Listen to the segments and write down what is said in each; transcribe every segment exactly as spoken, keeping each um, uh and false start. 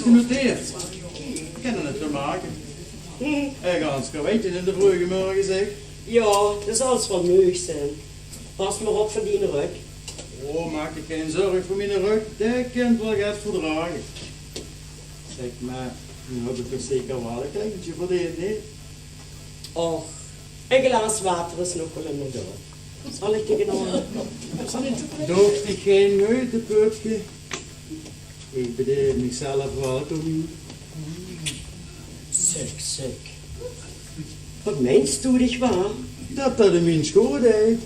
Genoteerd. Kin 't neet van make. Hm. Hé, gans karweitje in de vreuge mörge, zeg. Jao, det zal 's waal neug zeen. Pas mer op veur dien rök. O, maak dich gein zörg veur miene rök. Det kint waal get verdrage. Zeg, mer noe höb ich toch zeker waal ein kleintje verdeend, neet? Och, ein glaas water is nog waal ummer dao. Zal ich dich ein anger... Doog dich gein meujte, pupke. Ich bedeil mich zelf waal, Tony. Zeg, zeg. Waat meins doe dich waal? Det det ein mins good deit.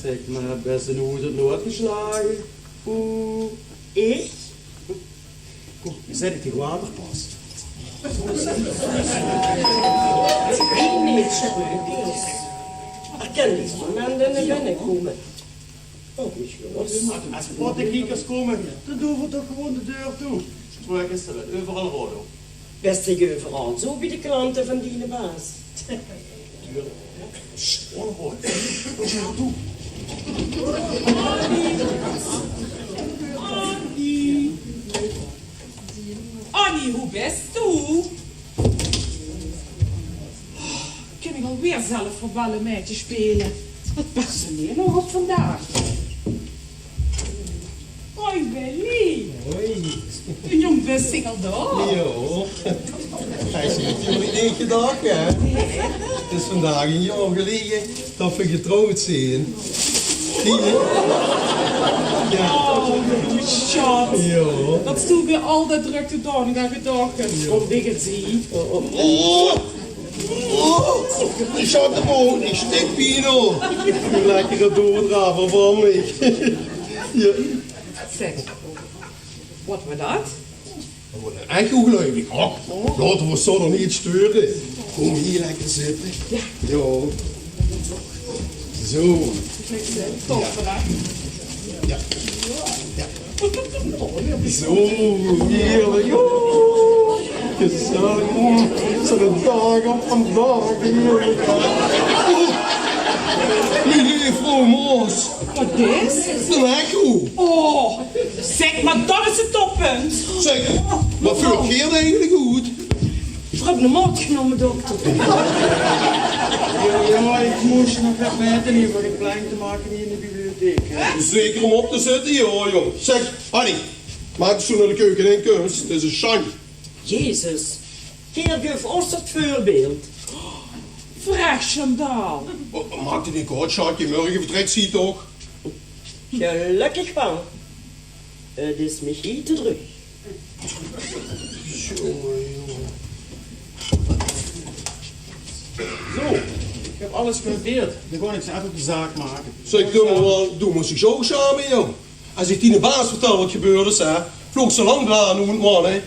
Zeg, mer bès se noe oet 't lood geslage? Oeh. Ich? Kóm, zèt ich dich water pas. Ein mins good is. D'r kin neet zomaar eine binnekómme. Es pottekiekers kómme, dan doon v'r toch gewoon de deur toe. Straks is 't euveral roead. Bès dich euveral zo bie de klante van diene baas? Deur. Sst, onroead. Deur toe. Annie. Annie, wie bès doe? Kin ich alweer zelf veur bal en maedje speule? Det personeel ouch op vandaag. Hoi, Willy. Hoi. Wie jónk bès dich al dao? Jao. Hae is netuurlik neet gedach, hè. 't Is vandaag ein jaor geleje det v'r getrouwd zeen. Tien, hè? Jao. O, mien sjat. Jao. Det is toch weer al det drök det dao nog aan gedach is. Jao. Kóm, dich 't zie. O, o, o. O, ich zat de boon, ich stik, Pino. Lekkere doordraver van mich. Jao. Zeg, waat waor det? Det waor ein echo, geluif ich. Och, laote v'r ós zo nog neet steure. Kóm hie lekker zitte. Jao. Zo. Top, hè? Jao. Jao. Zo, hierlik. Jao. Gezellig. Oeh, zo'n daag op vandaag. Hierlik. Oeh. Mien leef vrouw Moos. Waat is? Ein echo. O, zeg, mer det is 't toppunt. Zeg, waat veult geer eigelik good? V'r höbbe 'm opgenómme, dokter. Jao, jao, ich mós nog get mit 'm, ich höb ein plank te make hie in de bibliotheek, hè. Zeker óm op te zitte, jao, jóng. Zeg, Annie, maak ins zo nao de keuke in, kums. 't Is ein sjande. Jezus, geer geuf ós 't veurbeeld. Vrech sjandaal. O, maak dich neet kwaod, sjatje, mörge vertrèk zie toch? Gelökkig waal. 't Is mich hie te dreug. Zo, ich höb alles genoteerd. Dan gaon ich ins effe op de zaak make. Zeg, doe mer waal, doe mós dich zo sjame, jóng. Es ich diene baas vertèl waat gebeurd is, hè, vloog ze lang blaan oet, man, hè.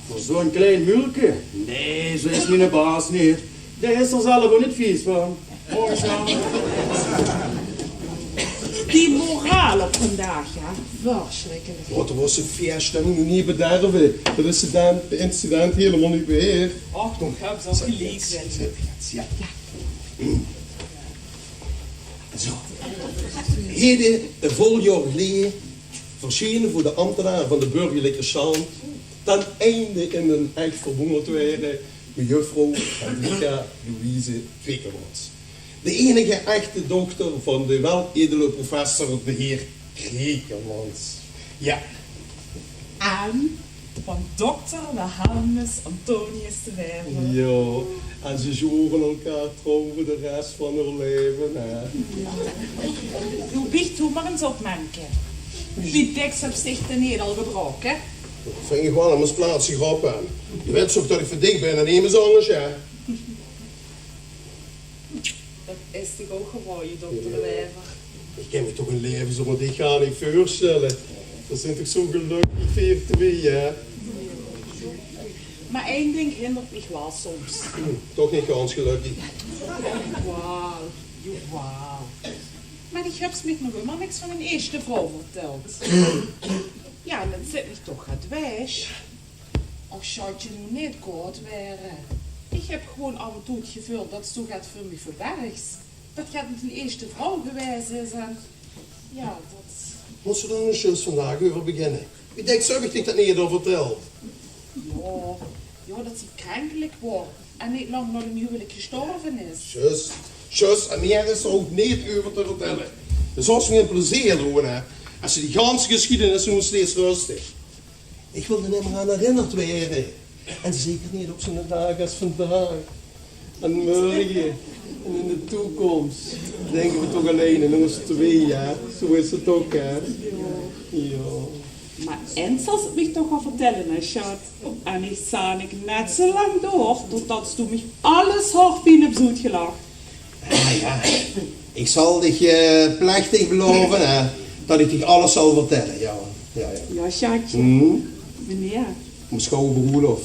Veur zo'n klein muulke? Nae, zo is miene baas neet. Dae is d'r zelf ouch neet vies van. Mooi zo. Die moraal op vandaag, jao. Versjrikkelik. Waat waor 't fieës, det mót ich noe neet bederve. Det is incident, incident hielemaol neet waerd. Och, doe höbs ouch geliek. Zèt dich, zèt dich. Jao. Zo. Heden, ein vol jaor geleje, versjeen veur de ambtenare van de burgerlike stand, ten einde in ein ech verwóngerd waere, mejuffrouw Hendrika Louise Kwekermans. De einige echte dochter van de weledele professor, de heer Kwekermans. Jao. En van dokter Wilhelmus Antonius de Wever. Jao, en ze zjore elkaar trouw veur de res van häör laeve, hè. Noe, biecht doe mer ins op, menke. Wie dèks höbs dich de neet al gebraoke? Vinj ich waal ein misplaatste grap, hè. Doe weits toch det ich veur dich bin en nemes angers, hè. Det is toch ouch gewoon, dokter Wever. Ich kin mich toch ein laeve zónger dich gaar neet veursjtèlle. Veer zeen toch zo gelökkig, veer twieë, hè? Mer ein dink hindert mich waal soms. Toch neet gans gelökkig. Jawaal, jawaal. Mer doe höbs mich nog ummer niks van dien ieësjte vrouw vertèld. Jao, det zit mich toch get dwars. Och, sjatje, noe neet kwaod waere. Ich höb gewoon aaf en toe 't geveul det se get veur mich verbergs. Det 't mit dien ieësjte vrouw gewaes is en, jao, det... Mós se dao noe zjus vandaag euver beginne? Wie dèks höb ich dich det neet al vertèld? Jao, dat zie krenkelik waor en neet lang nao dien huwelik gestorve is. Zjus, zjus, en mieë is d'r ouch neet euver te vertèlle. Dus es v'r ein plezeer doon, hè, es ze die ganse gesjiedenis noe steeds röstig. Ich wil d'r neet mieë aan herinnerd waere. En zeker neet op zoe'ne daag es vandaag. En mörge. En in de toekóms. Dinke v'r toch allein aan ós twieë, hè? Zoe is 't ouch, hè? Jao. Mer eins zals se 't mich toch waal vertèlle, hè, sjat? En ich zanik net zoe lang door, totdat doe mich alles hoofpien höbs oetgelag. Jao, jao. Ich zal dich, eh, plechtig belaove, hè, dat ich dich alles zal vertèlle. Jao, jao, jao. Jao, sjatje. Hm? Wannieër? Op mien sjouwer broelof.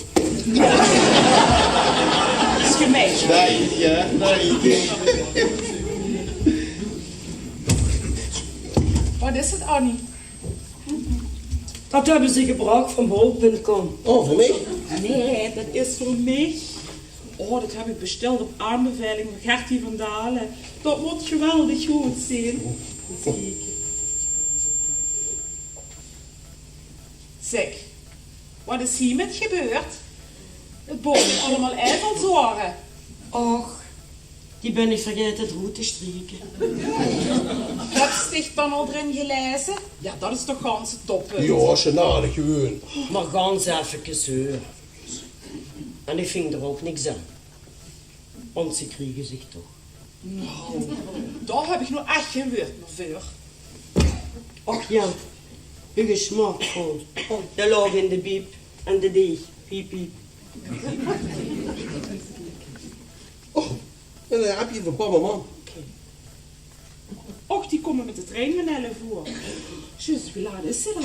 Is gemein. Nae, jao, nae. Wat is 't, Annie? Dat höbbe ze gebrach van bol punt com. Oh, veur mich? Nae, dat is veur mich. Oh, dat höb ich besteld op aanbeveiling van Gertie van Dalen. Dat mót geweldig good zeen. Ins kieke. Zèk, wat is hie mit gebeurd? 't Boeënt allemaol eifelzore. Och, die bön ich vergaete d'roet te strieke. Höbs dich dan al d'rin gelaeze? Jao, dat is toch gans 't toppunt. Jao, sjenalig gewoon. Mer gans effekes, heur. En ich ving d'r ouch niks aan. Want ze kriege zich toch. Nou, dao höb ich noe ech gein wäörd mieë veur. Och jao, uche smartphone. Oh, dae laog in de biep en dae deeg piep, piep. Oh, ein appje van pap en mam. Och, die kómme mit de trein van elf oer. Zjus, wie laat is 't al?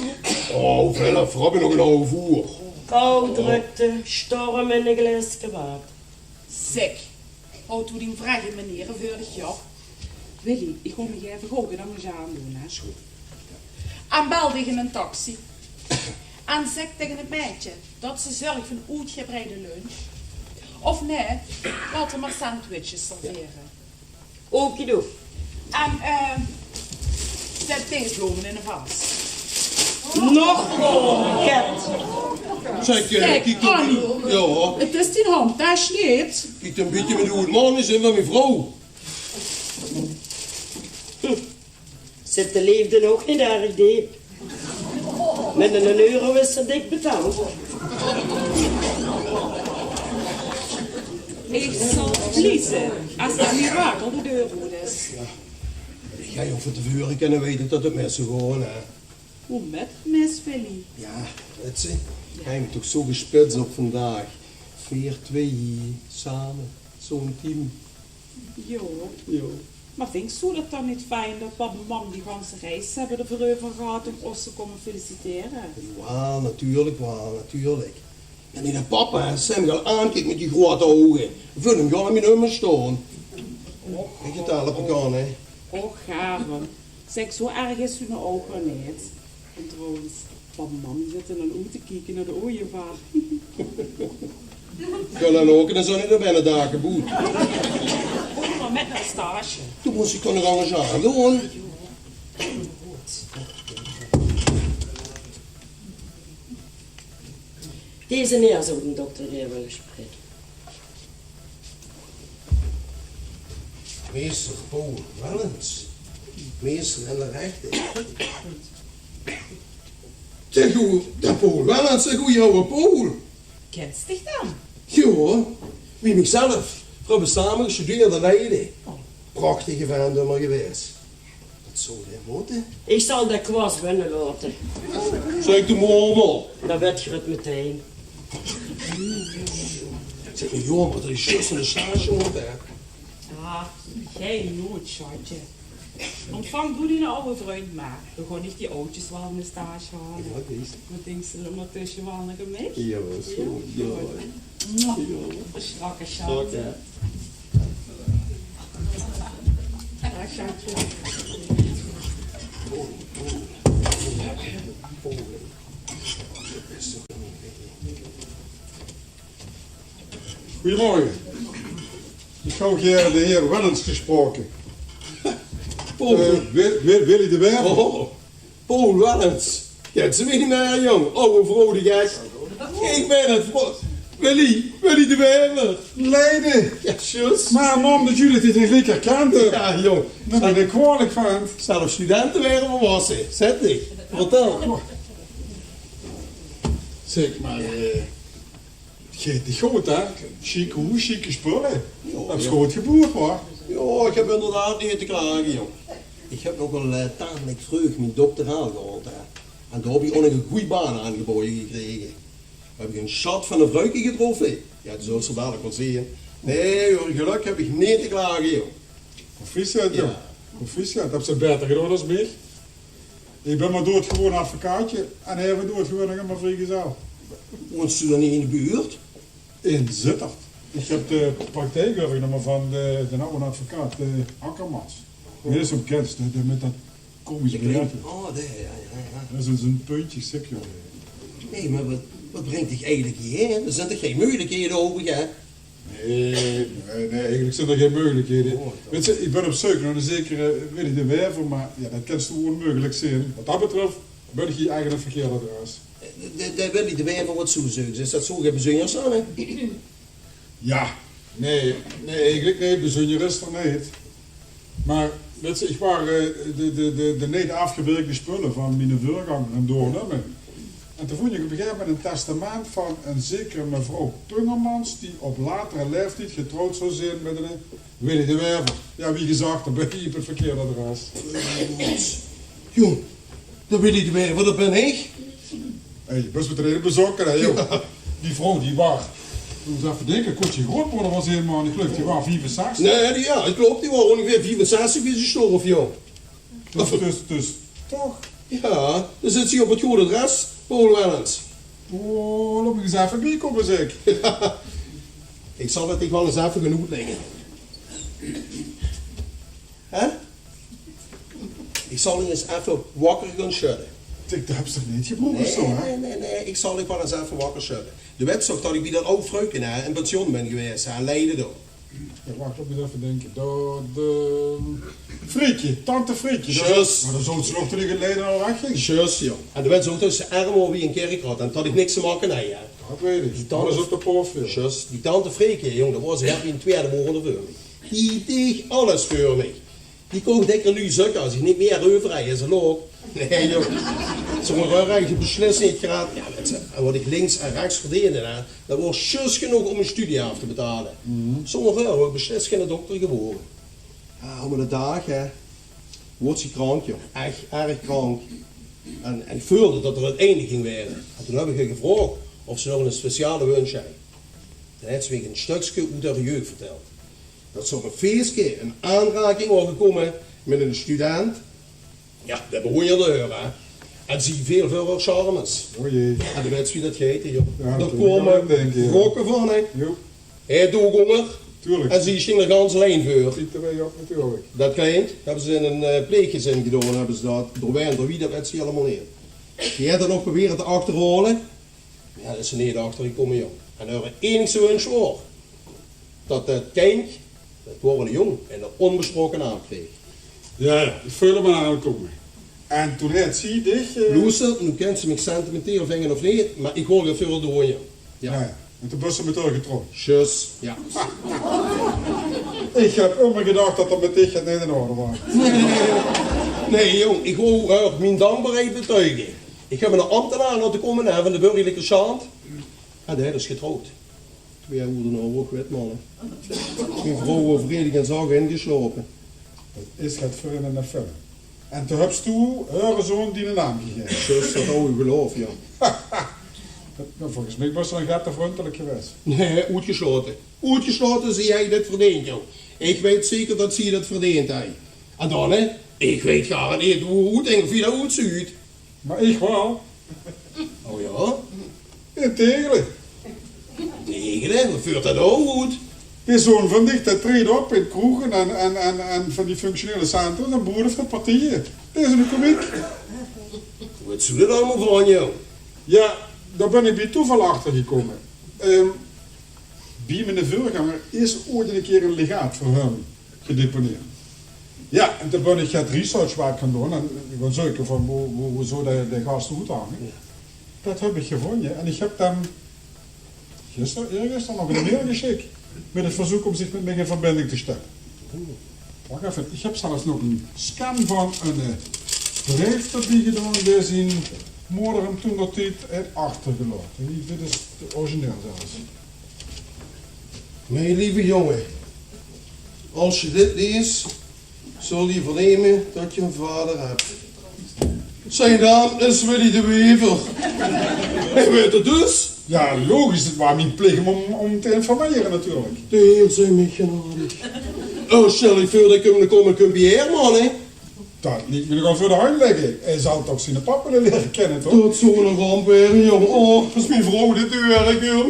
Oh, hoeväöl höbbe v'r nog? Ein haaf oer. Kou, drökte, sjtorm en ein glaeske water. Zèk, haoj toe dien vrègge meneer veur dich, jao. Willy, ich gaon mich effe gaw get angers aandoon, hè. Is good. En bel dich ein taxi. En zèk taenge 't meidje dat ze zörg veur ein oetgebreide lunch. Of nae, laot 'r mer sandwiches servere. Okidoki. En, eh, zèt dees blome in de vaas. Nog ein boeëntpakket. Zèk, eh, kiek dan, jao. 't Is dien handjtasch neet. Kiek dan ein bietje mit oet, man, is ein van mien vrouw. Zit de leefde ouch neet erg deep? Mit eine euro is ze dik betaald. Ich zal vlieëze es dat mirakel de deur oet is. Ich haw ouch van te veure kónne weite dat 't mis zou gaon, hè. Wie mit mis, Willy? Jao, wèts se, ich haw mich toch zo gespits op vandaag. Veer, twieë, same, zo'n team. Jao. Jao. Mer vinjs doe dat dan neet fijn dat pap en mam die ganse reis höbbe d'rveur euver gehad óm ós te kómme feliciteren? Jao, natuurlik waal, natuurlik. En die papa, hè, Sam, gaon aankieke mit die groeate ouge. Veur 'm gaon aan mien ummer staon. Ich het al op elkaar, hè. Och, Aaron. Zèk, zo erg is 't noe ouch weer neet. En trouwens, pap en mam die zitte al oet te kieke nao de ooievaar. Jao, dan ouch, dan zeen ze nog bienao dao geboewd. Kóm mer mit nao de stage. Doe mós dich toch nog angers aandoon. Deze meneer zou de dokter weer willen spreken. Meester Paul Wellens. Meester in de rechten. De goe-, de Paul Wellens, de goeie ouwe Paul. Kins dich dae? Jao, wie mich zelf. V'r höbbe same gesjtudeerd in Leiden. Prachtige vent ummer gewaes. Wat zou dae mótte? Ich zal de kwast binne laote. Zèk, doe mer allemaol. Dan wèt geer 't metein. Zèk, jao, mer dat is zjus ein stage mótte, hè. Jao, gein nood, sjatje. Óntvank doe dien ouwe vrundj mer. Dan gaon ich die awwtjes waal ein stage haole. Jao, dat is. Wat dinks doe, óngertösse waal nog aan mich? Jao, zo, jao. Jao. Sjrakke, sjat. Sjrakke. Goeiemorgen. Ich zou gaer de heer Wellens gesproken. Paul. Eh, Wi-, Wi-, Willy de Werf. Oh. Paul Wellens. Kins se mich neet mieë, jóng? Ouwe vrouw, die gek. Ich bön 't, Paul. Willy, Willy de Werver. Leiden. Ja, juist. Maar man, dat jullie dit in één keer kenden. Ja, jong. Dat ben ik kwalijk van. Zelfs studenten waren volwassen. Zet dich. Vertel. Zeg maar, eh, het gaat niet goed, hè? Chique hoes, chique spullen. Ja, dat is ja. Goed geboerd, hoor. Ja, ik heb inderdaad niet te klagen, jong. Ik heb nog wel eh, tamelijk vreug mijn dokter gehaald, hè. En daar heb ik ook nog een goede baan aangeboden gekregen. Heb ik een schat van een vrouwke getroffen? Ja, dat zullen ze dadelijk wel zien. Nee, hoor, geluk heb ik niet te klagen, joh. Proficiat, joh. Ja. Proficiat. Heb ze beter gedaan als mij? Ik ben maar doodgewoon advocaatje en hij heeft doodgewoon nog maar vrijgezel. Woont ze dan niet in de buurt? In Zitterd. Ik heb de praktijkeuvergenomen van de, de oude advocaat, de Akkermans. Meneer Sumkens, de, de met dat komisch bericht. Oh, nee, ja, ja, ja. Dat is een puntje, zeg, joh. Nee, maar wat, wat brengt dich eigenlijk hierheen? Er zijn toch geen mogelijkheden open, hè? Nee, nee, nee, eigenlijk zijn er geen mogelijkheden. Oh, toch. Weet je, ik ben op zoek naar een zekere Willy de Werver, maar ja, dat kan zo onmogelijk zijn. Wat dat betreft ben ik hier eigenlijk een verkeerd adres. De, de, de Willy de Werver wat zo zoekt, is dat zo geen bezunjers aan, hè? Ja, nee, nee, eigenlijk nee, bezunjer is er niet. Maar weet je, ik waar eh, de, de, de, de niet afgewerkte spullen van mijn voorganger aan doornemen. En toen vond ik op een gegeven moment een testament van een zekere mevrouw Pungermans, die op latere leeftijd getrouwd zou zijn met een Willy de Werver. Ja, wie gezegd, dan ben ik op het verkeerde adres. Jong, dat Willy de Werver, dat ben ik. Hey, best met de reden bezokken, hè, joh. Ja. Die vrouw, die waar. Moet eens even denken, kon je grootmoeder was helemaal niet gelukkig, die waar vijfenzestig. Nee, die, ja, dat klopt, die waar ongeveer vijfenzestig wie ze stoof, joh. Dus, dus, dus, toch? Ja, dan zit ze op het goede adres, Paul Wellens. Oh, laat me eens even bijkomen, zeg. Ik zal het dich wel eens even gaan uitleggen. Hè? Ik zal dich eens even wakker gaan schudden. Ik heb ze niet gebroken, nee, zo, hè? Nee, nee, nee. Ik zal dich wel eens even wakker schudden. De wet zag dat ik bij dat oud vrouwke hè, in pensioen ben geweest, hè, Leiden door. Ja, wacht, laat me eens even denken. De, de Frietje, tante Frietje. Juist. Maar dan zou ze nog tegen Leiden al weg ging. Juist, ja. En de wet zag dat ze arm wie een kerkraad en dat ik niks te maken had, hè. Dat weet ik. Die tante, dat is op de prof, ja. Juist, die tante Frietje, jong, dat was echt een tweede moeder voor mij. Die deed alles voor mij. Die kocht lekker lui zukken als ik niet meer overrijd en ze loopt. Nee, joh. Zo'n reur heb ik beslist niet gehad. Ja, weet je, en wat ik links en rechts verdiende, hè, dat was juist genoeg om mijn studie af te betalen. Zonder reur was ik beslist geen dokter geworden. Ja, om de dag, hè, wordt ze krank, joh. Echt erg krank. En, en ik voelde dat er een einde ging worden. En toen heb ik haar gevraagd of ze nog een speciale wens had. Toen heeft ze mij een stukje uit haar jeugd verteld. Dat ze op een feestje in aanraking was gekomen met een student. Ja, dat begon je te horen, hè. En zie veel voor haar charmes. O jee. En de wet wie dat geit, joh. Ja, dat natuurlijk. Daar komen rokken van, hè. Joh. Hij dook honger. Tuurlijk. En zie ging er gans alleen voor. Ziet er weer op, natuurlijk. Dat kind hebben ze in een uh, pleeggezin gedaan, hebben ze dat. Door wijn, door wie, dat wet ze helemaal niet. Die heeft er nog proberen te achterhalen. Ja, dat is er niet achter gekomen, joh. En haar enigste wens was dat het kind, dat was een jong, en een onbesproken naam kreeg. Ja, ja, ik voel hem aankomen. En toen het zie dich... eh, Loester, nu kent ze mij sentimenteel vinden of niet, maar ik wil het veel doen, joh. Ja. Ja, ja. En toen best ze met haar getrouwd. Juist, ja. Ik heb immer gedacht dat dat met dich het niet in orde was. Nee, nee, nee. Nee, jong, ik wil haar mijn dankbaarheid betuigen. Ik heb een ambtenaar laten komen hè, van de burgerlijke stand. En hij is getrouwd. Twee jaar oerder nog, wet man. Mijn vrouw overredig en zag ingeslapen. Dat is het voor in een film. En toen hebst du haar zoon die naam gegeven. Juist, dat hou ik geloof, ja. Nou, volgens mij was er een gat te vriendelijk geweest. Nee, uitgesloten. Uitgesloten, zie jij dat verdeend, joh. Ik weet zeker dat zie dat verdeend, hè. En dan, hè, ik weet gaar niet hoe, hoe denk of je dat uitzuut. Maar ik wel. Oh ja? In Tegelen. Tegelen? Wat vuurt dat nou goed? Die zoon van dich, dat treedt op in kroegen en, en, en, en van die functionele centra, dan boeren van partijen. Dat is een komiek. Wat zullen we allemaal van, joh? Ja, daar ben ik bij toeval achter gekomen. Ehm, bij mijn voorganger is ooit een keer een legaat voor hem gedeponeerd. Ja, en toen ben ik het researchwerk gaan doen en gaan zoeken van hoe, hoe, hoe zo de, de gasten goed hangen. Ja. Dat heb ik gevonden en ik heb dan, ik Is d'r, Erik is d'r nog 'n mail gesjik mit 't verzeuk óm zich mit mich in verbinding te sjtèlle. Wach effe, ich höb zelfs nog 'ne scan van 'ne, eh, breef d'rbie gedaon, dae zien moder 'm toen d'r tied haet achtergelaote. Hie, dit is 't origineel zelfs. Mien lieve jonge, es se dit lees, zóls se verneme det se eine vader höbs. Zien naam is Willy de Wever. Hae weit 't dus. Jao, logisch, 't waas mien plich óm, óm te informere natuurlik. De Heer zij mich genadig. Oh, sjtèl dich veur det ich kóm, kóm, kóm bie häör man, hè. Det liek mich nogal veur de hand ligke. Hae zal toch ziene pap wille liere kènne, toch? Det zów 'n ramp waere, jóng. Oh, es mien vrouw dit te hure kreeg.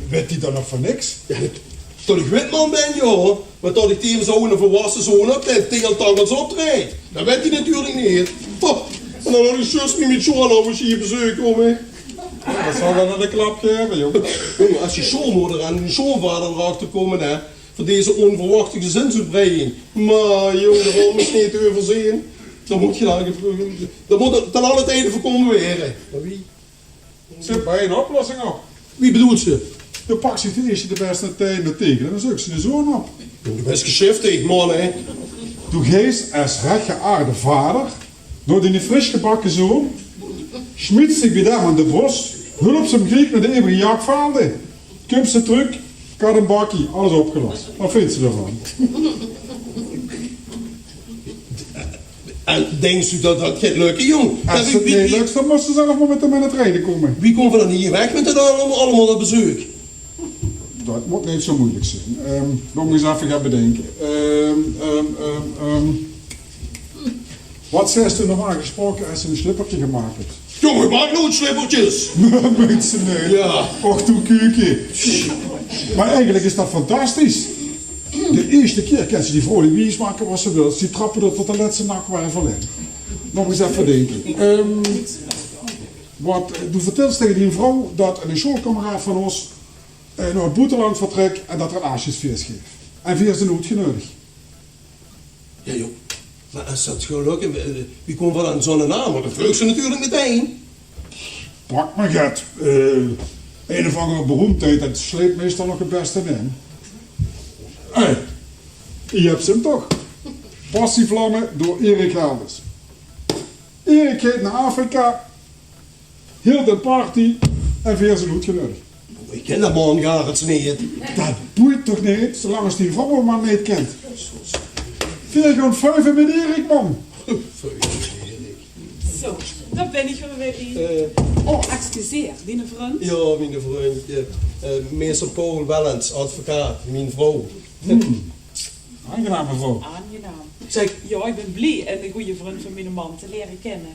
Weit die dan nog van niks? Jao, det, det ich wit man bön, jóng. Mer det ich tevens ouch 'ne volwasse zoon höb dae taenge tangels optrejt, det weit die natuurlik neet. Oh, en dan haw ich zjus neet mit Johan ouch hie op bezeuk kómme. Det zal waal aan de klap gaeve, jóng. Jóng, es die sjoonmoder en die sjoonvader d'rachter kómme, hè, veur deze ónverwachte gezinsoetbreiding. Mer jóng, de raom is neet te euverzeen. Dan mót geer dan, dan mót 't ten alle tije veurkómme waere. Mer wie? Zit d'r ein oplossing op? Wie bedoels se? Doe paks dich de ieësjte de bèste tieje mit taenge en dan zeuks se de zoon op. Doe bès gesjiftig, man, hè? Doe geis es rechgeaarde vader nao diene frisgebakke zoon, sjmiets dich bie dae aan de bors, hulps 'm gliek nao de euverige jakvaelde. Kums se trök, kat en bakkie, alles opgelos. Waat vinjs se d'rvan? En dinks se det det geit lökke, jóng? Es 't neet lök, dan mós se zelf mer mit 'm in 't reine kómme. Wie kómme v'r dan hie weg mit det allemaol, allemaol det bezeuk? Det mót neet zo meujelik zeen. Ehm, laot mich ins effe gaon bedinke. Ehm, ehm, ehm, ehm. Waat zaes doe normaal gesproke es se 'n slipperke gemaak höbs? Jóng, ich maak noeats slipperkes. Minse, nae. Jao. Och, doe kuuke. Mer eigelik is det fantastisch. De ieësjte kieër kèns se die vrouw neet wiesmake waat se wils. Die trappe d'r tot de lètste nakwervel in. Nog ins effe dinke. Ehm, waat, eh, doe vertèls taenge dien vrouw det 'ne sjoolkameraad van ós, eh, nao 't boeteland vertrèk en det d'r 'n aafsjiedsfees geef. En veer zeen oetgeneudig. Jao, jóng. Mer es det zou lökke, eh, wie kómme v'r aan zoe'n naam? Want det vreugs se natuurlik metein. Pak mer get. Eh, ein of anger beroemdheid, det sjleit meistal nog 't bèste in. Hé, hie höbs se 'm toch. Passievlamme door Erik Helders. Erik geit nao Afrika. Hilt 'n party en veer zeen oetgeneudig. Ich kèn dae man gaar neet. Det boeit toch neet, zoelang es dien vrouw 'm mer neet kènt. Veer gaon fuive mit Erik, man. Zo, dao bön ich weer, Willy. Eh. Oh, excuseer, diene vrundj? Jao, miene vrundj, eh, eh, meister Paul Wellens, advocaat, mien vrouw. Hmm. Aangenaam, mevrouw. Aangenaam. Zèk. Jao, ich bön blie eine gooje vrundj van miene man te liere kènne.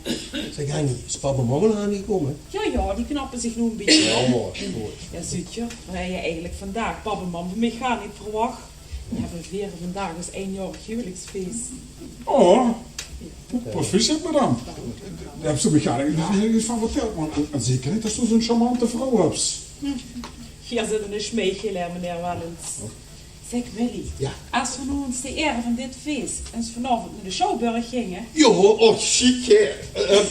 Zèk, Henny, is pap en mam al aangekómme? Jao, jao, die knappe zich noe e bietje op. Jao, mooi, mooi. Jao, zuut geer, veer hawwe eigelik vandaag pap en mam van mich gaar neet verwach. Jao, veer viere vandaag ós einjaorig huweliksfees. Oh, proficiat, madam. Dao höbs se mich gaar neet van vertèld, mer zeker neet es se zoe'n charmante vrouw höbs. Geer zeet eine sjmeichelaer, meneer Wellens. Zèk, Willy, jao, es veer noe ins ter ere van dit fees ins vanaovend nao de Sjouwburg ginge. Jao, och, sjiek, hè. Eh, eh,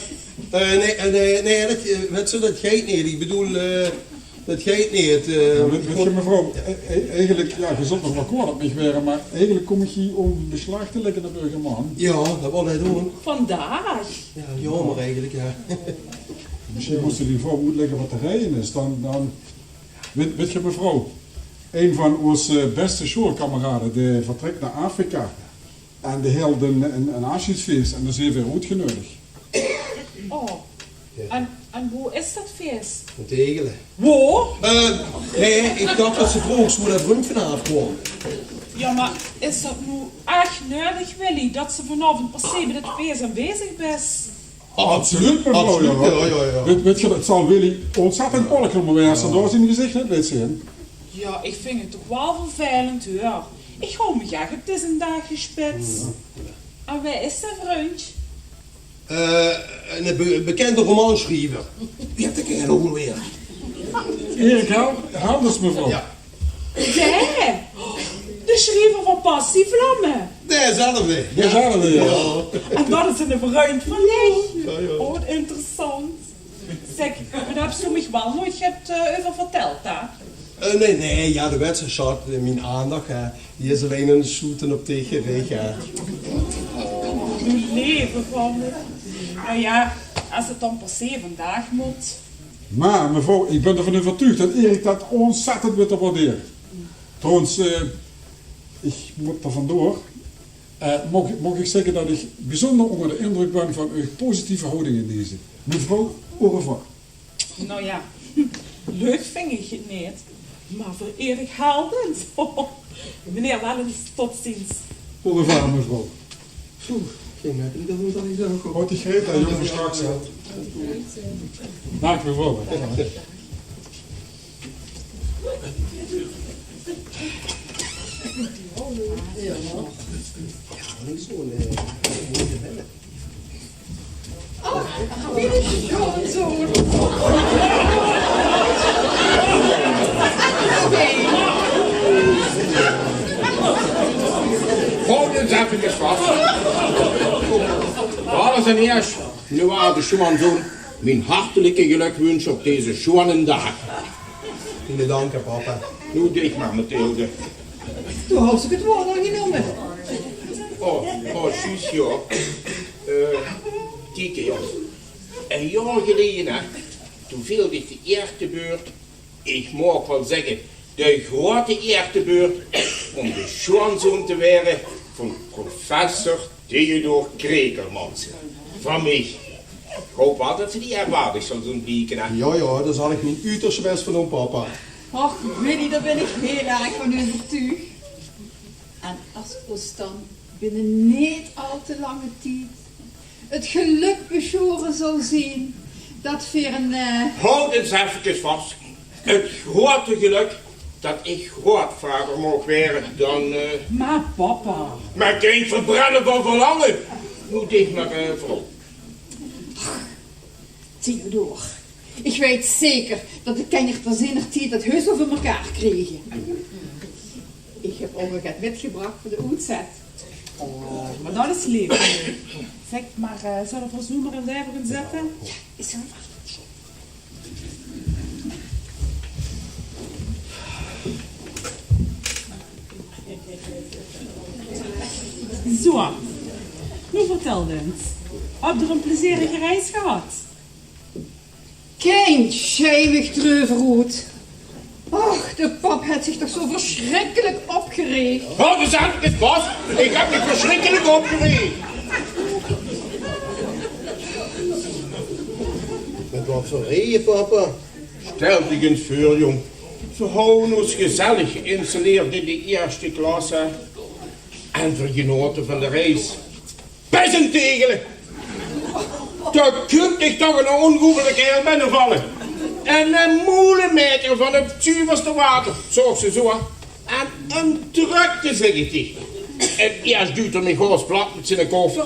eh, nae, eh, nae, nae, det, eh, wèts se, det geit neet. Ich bedoel, eh, det geit neet. Eh, jao, wèt, wèt geer, mevrouw, eh, eh, eigelik, jao, geer zult nog waal kwaod op mich waere, mer eigelik kóm ich hie óm beslaag te lègke op eur man. Jao, det wól hae doon. Vandaag? Jao, jaomer eigelik, jao. Mesjien mós se die vrouw oetlègke waat de raeje is. Dan, dan Wèt, wèt geer, mevrouw, ein van ós, eh, bèste sjoolkamerade, dae vertrèk nao Afrika. En dae hilt ein, ein, ein aafsjiedsfees en dao zeen veer oetgeneudig. Oh. Jao. En, en wo is det fees? In Tegele. Wo? Eh, nae, ich dach det se vroogs wo dae vrundj vanaaf kwaam. Jao, mer is det noe ech neudig, Willy, det se vanaovend per se bie det fees aanwezig bös? Absoluut, mevrouw, absoluut, jao. Jao, jao, jao. Wèt, wèt geer, 't zal Willy óntzèttend kwaolik nómme waere es 'r dao zien gezich neet weit te zeen. Jao, ich vinj 't toch waal vervelend, huur. Ich haw mich ech op dezen daag gespits. Jao. En wae is dae vrundj? Eh, eine be-, bekènde romansjriever. Wie hèt dae kerel ouch alweer? Erik Hel-, Helders, mevrouw. Jao. Jao, de sjriever van Passievlamme. Dezelfde. Dezelfde, jao. Jao. En det is eine vrundj van mich. Jao, jao. Oh, waat interessant. Zèk, mer dao höbs doe mich waal noeats get, eh, euver vertèld, hè? Eh, nae, nae, jao, de wèts, sjat, eh, mien aandach, hè, die is allein aan 't sjoete op dich gerich, hè. Doe leve van mich. Noe jao, es 't dan per se vandaag mót. Mer mevrouw, ich bön d'rvan euvertuug det Erik det óntzèttend wuuert waardere. Trouwens, eh, ich mót d'r vandoor. Eh, maag, maag ich zègke det ich bezunjer ónger de indrök bön van eur positieve houding in deze. Mevrouw, au revoir. Noe jao, leuk vinj ich 't neet, mer vereerdend. Meneer, waal ins tot ziens. Au revoir, mevrouw. Poeh, ging 't neet in de dag. Hoort die Greta, jóng, straks, hè? Daag, mevrouw. Haoj ins efkes vas. Alles en eers, noe waal de sjoeanzoon, mien hartelike gelökwunsj op deze sjoeane daag. Viele dank, hè, papa. Noe, dich mer, Mathilde. Doe haws 't waord aangenómme. Oh, oh, zjus, jao. Eh, kiek, jóng. Ein jaor geleje, hè, toen veel dich de eer te beurt, ich maag waal zègke, de groeate eer te beurt, óm de sjoeanzoon te waere van professor Theodor Krekelmans. Van mich. Ich haop waal det se die eerwaardig zals óntblieke, hè? Jao, jao, dao zal ich mien uterste bès veur doon, papa. Och, Willy, dao bön ich hiel erg van euvertuug. En es ós dan binne neet al te lange tied 't gelök besjore zal zeen det veer ein, eh, Haoj ins efkes vas. 't Groeate gelök det ich groeatvader maag waere, dan, eh, Mer papa. Mer ich verbrèn van verlange. Noe dich mer, eh, vrouw. Theodor, ich weit zeker det de kinjer te zienert tied det heus waal veur mekaar kriege. Ich höb ouch al get mitgebrach veur de oetzèt. Oh, mer det is leef. Zèk, mer, eh, zölle veer ós noe mer ins effe gaon zitte? Is 't Zo. Noe vertèl ins. Höb geer ein plezierige reis gehad? Kindj, sjei mich d'reuver oet. Och, de pap haet zich toch zo versjrikkelik opgereeg. Haoj ins efkes vas. Ich höb mich versjrikkelik opgereeg. Mit waat veur reje, papa? Stèl dich ins veur, jóng. Veer hawwe ós gezellig geïnstalleerd in de ierste klasse. En veer genaote van de reis. Pis en tegele! Dao kump dich toch eine óngeroepelik kaerel binnevalle. En eine moelemekker van 't zuverste water, zaogs se zo. En ein drökte, zèk ich dich. 't Iers duwdje 'r mich haos plat mit ziene koffer.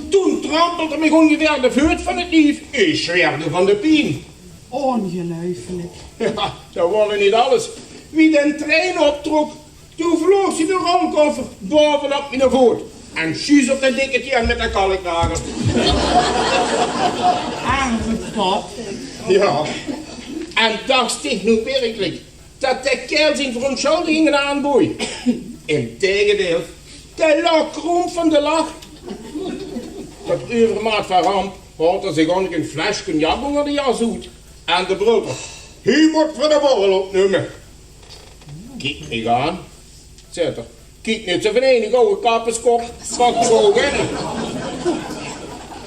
Toen trampelde 'r mich óngeveer de veut van 't lief. Ich zwerfde van de pien. Óngeluifelik. Jao, det waor neet alles. Wie d'n trein optrok, toen vloog zien rolkoffer baovenop miene voot. En zjus op de dikke tieën mit de kalknagel. Erm pap. Jao. En dachs dich noe wirkelik det de kaerel zien verontsjuldigingen aanbooj? Integendeil, dae laog krom van de lach. Tot euvermaat van ramp haolt 'r zich ouch nog ein fles cognac ónger de jas oet. En dae brult: "Hie mót veur de borrel opnumme." Kiek mich aan, zaet 'r. Kiek neet zo van eine gouwe kapperskop, wat zo winnen.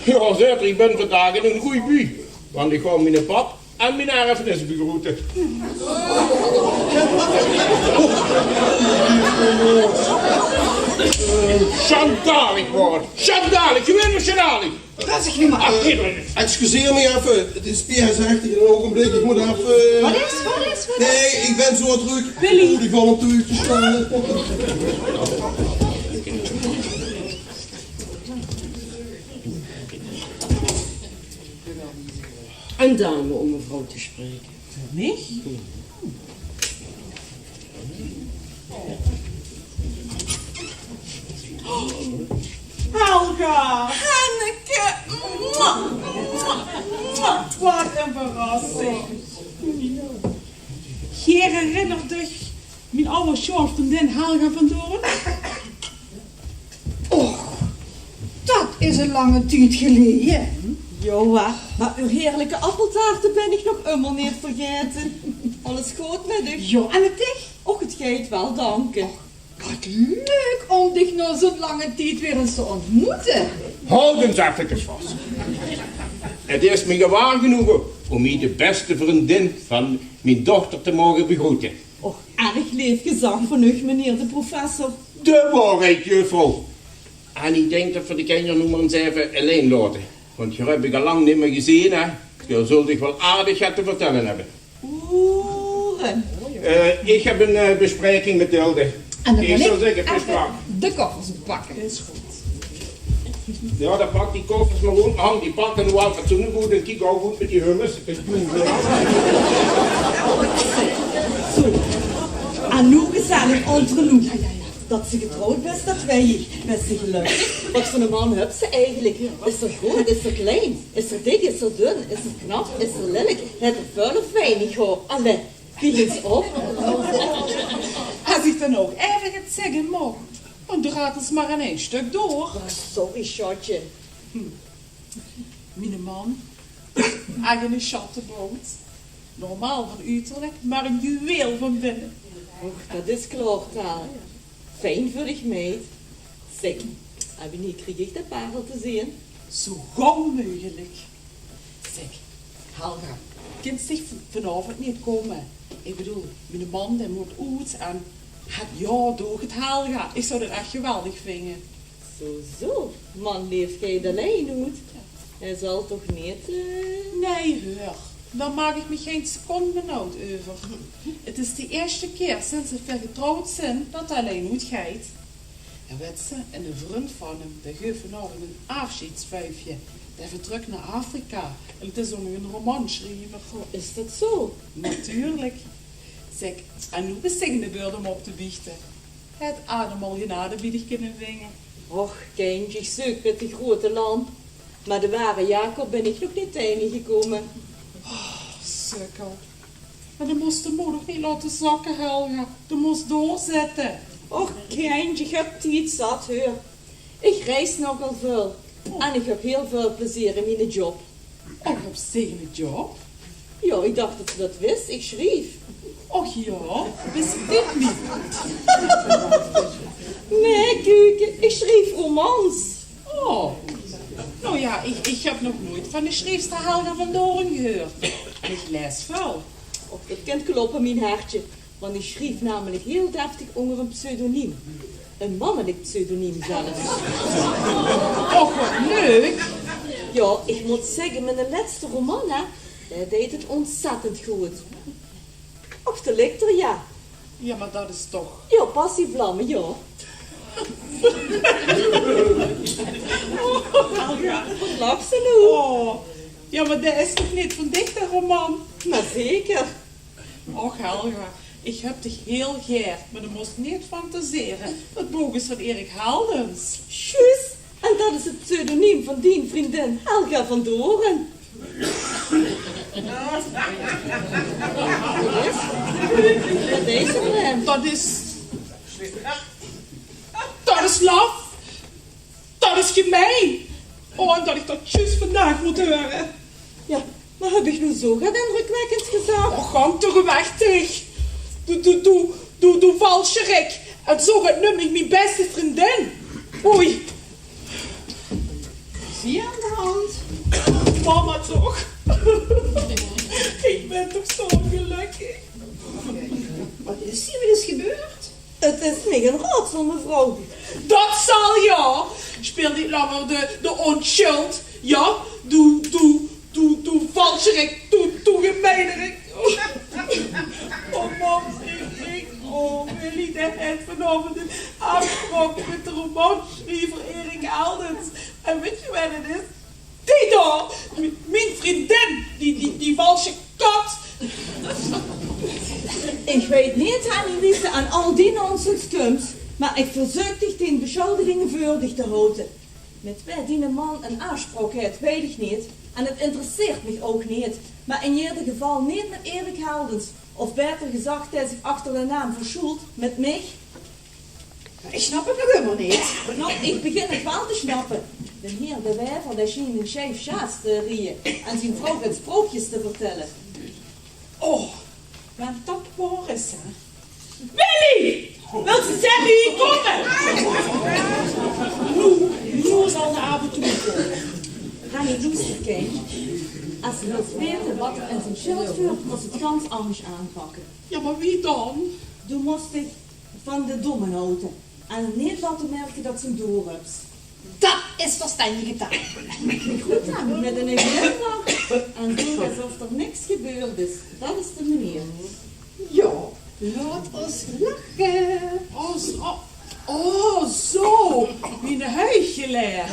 Jao, zaet 'r, ich bön vandaag in ein gooj bui, want ich gaon miene pap en mien erfenis begroete. Sjandalig waor 't. Sjandalig, gewoon sjandalig. Ach, nae, nae. Excuseer mich effe, 't is Pierre, zèk ich, ein ougenblik, ich mót effe... Waat is, waat is, waat is? Nae, ich bön zo trök. Willy. Ich mót die van trök te sjtèlle. Ein dame óm mevrouw te sjpreke. Veur mich? Helga! Hanneke! Mwah, mwah, mwah. Waat Verrassing. Geer herinnert uch mien awwe sjoonvriendin Helga van Doorn? Och, dat is 'ne langen tied geleje. Jao, mer eur heerlike appeltaarte bön ich nog ummer neet vergaete. Alles good mit uch? Jao, en mit dich? Och, 't geit waal, danke. Och, wat leuk óm dich nao zo'n langen tied weer ins te óntmoete. Haoj ins effekes vas. 't Is mich e waar genoege óm hie de bèste vriendin van mien dochter te moge begroete. Och, erg leef gezag van uch, meneer de professor. De waorheid, juffrouw. En ich dink dat v'r de kinjer noe mer ins effe allein laote. Want geer höb ich al lang nimmer gezeen, hè? Geer zult uch waal aardig get te vertèlle höbbe. Oere. Eh, ich höb ein, eh, bespraeking mit Hilde. En dan ich mót zów ich zègke, effe bespraak de koffers pakke. Is good. Jao, dan pak die koffers mer good. Hang die pakke noe al fatsoenlik good en kiek ouch good mit die hummers. Zo. En noe gezellig entre nous. Dat ze getrouwd bös, dat weit ich. Bös se gelökkig? Wat veur 'ne man höbs se eigelik? Is 'r groot? Is 'r klein? Is 'r dik? Is 'r dun? Is 'r knap? Is 'r lillik? Haet 'r väöl of weinig haor? Allee, biecht ins op. Es ich dan ouch effe get zègke maag, dan draot ins mer in ein stök door. Oh, sorry, sjatje. Miene man, ech 'ne sjattebout. Normaal van uterlik, mer 'n juweel van binne. Och, dat is klaor taal. Fijn veur dich, meid. Zèk, en wienie krieg ich de parel te zeen? Zo gauw meugelik. Zèk, Helga, kins dich van, vanaovend neet kómme? Ich bedoel, miene man, dae mót oet en het jaor doog 't, Helga. Ich zou dat ech geweldig vinge. Zo, zo. Man leef geit allein oet. Hae zal toch neet, eh... Nae, huur. Dao maak ich mich gein seconde benauwd euver. 't Is de ierste kier sinds dat veer getrouwd zeen dat 'r allein oetgeit. En wèts se, 'ne vrund van häöm, dae geuf vanaovend 'n aafsjiedsvuifje. Dae vertrök nao Afrika. En 't is ouch nog 'ne romansjriever. Oh, is dat zo? Natuurlik. Zèk, en noe bös dich aan de beurt óm op te biechte. Haet Adam al genade bie dich kinne vinge? Och, kindj, ich zeuk mit de groeate lamp. Mer de ware Jacob bön ich nog neet taengegekómme. Oh, sukkel. Mer dan mós se de mood ouch neet laote zakke, Helga. Dan mós se doorzètte. Och, kindj, ich höb tied zat, huur. Ich reis nogal väöl. En ich höb hiel väöl plezeer in miene job. Och, höbs dich 'ne job? Jao, ich dach dat se dat wis. Ich sjrief. Och jao, wis ich dit neet. Nae, kuuke, ich sjrief romans. Oh. Noe jao, ich, ich höb nog noeit van de sjriefster Helga van Doorn gehuurd. Ich laes väöl. Och, dat kint kloppe, mien hertje. Want ich sjrief namelik hiel deftig ónger ein pseudoniem. Ein mannelik pseudoniem zelfs. Och, wat leuk. Jao, ich mót zègke, miene lètste roman, hè, dae deit 't óntzèttend good. Och, dao ligk 'r, jao. Jao, mer dat is toch... Jao, Passievlamme, jao. Wat lachs se noe? Oh, jao, mer dae is toch neet van dich, dae roman? Mer zeker. Och, Helga, ich höb dich hiel gaer, mer doe mós neet fantasere. Dat book is van Erik Heldens. Zjus, en dat is 't pseudoniem van dien vriendin Helga van Doorn. Wat is? Wat is 'r dan? Dat is, dat is laf. Dat is gemein. Oh, en dat ich dat zjus vandaag mót hure. Jao, mer höb ich noe zo get indrökwèkkends gezag? Och, gank toch weg, dich. Doe, doe, doe, doe, doe valsjerik. En zo get neum ich mien bèste vriendin. Oei. Wat is hie aan de hand? Mama toch. Ich bön toch zo gelökkig. Wat is hie? Wat is gebeurd? 't Is mich ein raodsel, mevrouw. Dat zal, jao. Sjpeel neet langer de, de ónsjuld. Jao, doe, doe, doe, doe valsjerik, doe, doe gemeinerik. Oh, mam, ich, ich, oh, Willy, dae haet vanaovend ein aafspraok mit de romansjriever Erik Heldens. En wèts se wae dat is? Die dao! M-, mien vriendin! Die, die, die valsje kat! Ich weit neet, Henny, wie se aan al die nonsens kums, mer ich verzeuk dich dien besjuldiginge veur dich te haoje. Mit wae diene man ein aafspraok haet, weit ich neet. En 't interesseert mich ouch neet. Mer in jeder geval neet mit Erik Heldens. Of baeter gezag, dae zich achter de naam versjoelt, mit mich. Ich snap 't nog ummer neet. Noe, ich begin 't waal te snappe. De heer De Waever, dae sjient ein sjeif sjaas te rieje en zien vrouw geit sprookjes te vertèlle. Oh, wen dat waor is, hè? Willy! Wils se zègke, hie kómme? Noe, noe zal de aovend toe kómme. Hanny, loester, kind. Es se wils weite waat d'r in zien sjild veurkump, mós se 't gans angesj aanpakke. Jao, mer wie dan? Doe mós dich van de domme haoje. En neet laote merke dat se 'm doorhöbs. Dat is verstenjige taal. Groet 'm mit eine glimlach en doon esof d'r niks gebeurd is. Dat is de meneer. Jao, laot ós lache. Oh, zo. Oh, zo. Wie 'ne huichelaer.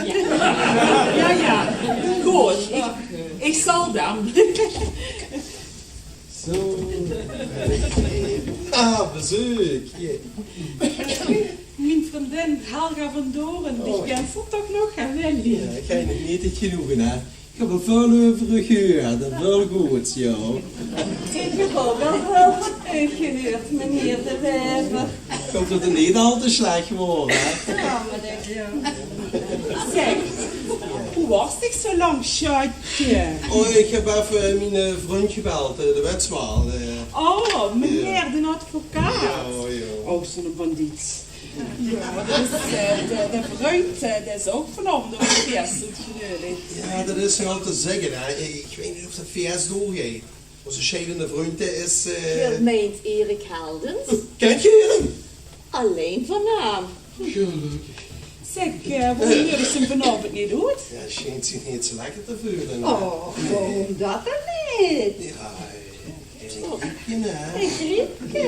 Jao, jao. Good, ich, ich zal dan. Zo. Ah, bezeuk. Mien vriendin Helga van Doren, die kins se toch nog, hè, Willy? Jao, ich höb nog neet 't genoege, hè. Ich höb al väöl euver uch gehuurd en väöl goods, jao. Ich höb ouch al väöl van uch gehuurd, meneer De Waever. Ich haop dat 't neet al te slech waor, hè? Jao, mer ich, jao. Zèk, wie waors dich zo lang, sjatje? Oh, ich höb effe mien, eh, vrundj gebeld, eh, de wètswaal, eh. Oh, meneer d'n advocaat. Jao, jao. Oh, zoe'n bandiet. Jao, dus, eh, de, de vrundj, eh, dae is ouch vanaovend op 't fees oetgeneudigd. Jao, dat is nogal te zègke, hè. Ich weit neet of dat fees doorgeit. Ózze sjeidende vrundj, dae is, eh... Geer meint Erik Heldens? Kènt geer häöm? Allein van naam. Gelökkig. Zèk, eh, waorum neudigs se 'm vanaovend neet oet? Jao, sjient zich neet zo lekker te veule. Oh, waorum dat dan neet? Jao, eh, ein griepke, hè? Ein griepke?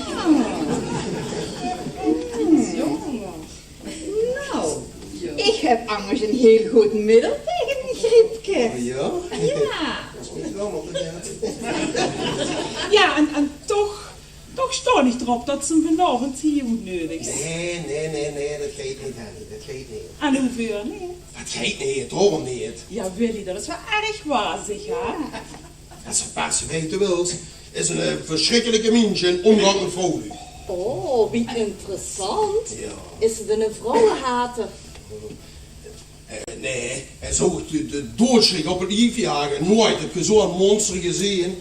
Jao. Jónge. Noe, ich höb angers ein hiel good middel taenge ein griepke. Oh jao? Jao. Dat is neet allemaol te get. Jao, en, en toch, toch sjtaon ich d'rop dat se 'm vanaovend hie oetneudigs. Nae, nae, nae, nae, dat geit neet, Hanny. Dat geit neet. En woeveur neet? Dat geit neet, daorum neet. Jao, Willy, dat is waal erg wazig, hè? Jao. Es se 't per se weite wils, is 'ne, eh, versjrikkelike miensj in ómgank mit vrouwluuj. Oh, wie interessant. Jao. Is 't 'ne vrouwehater? Eh, nae, hae zou de, de doodsjrik op 't lief jage. Noeats höb ich zoe'n monster gezeen.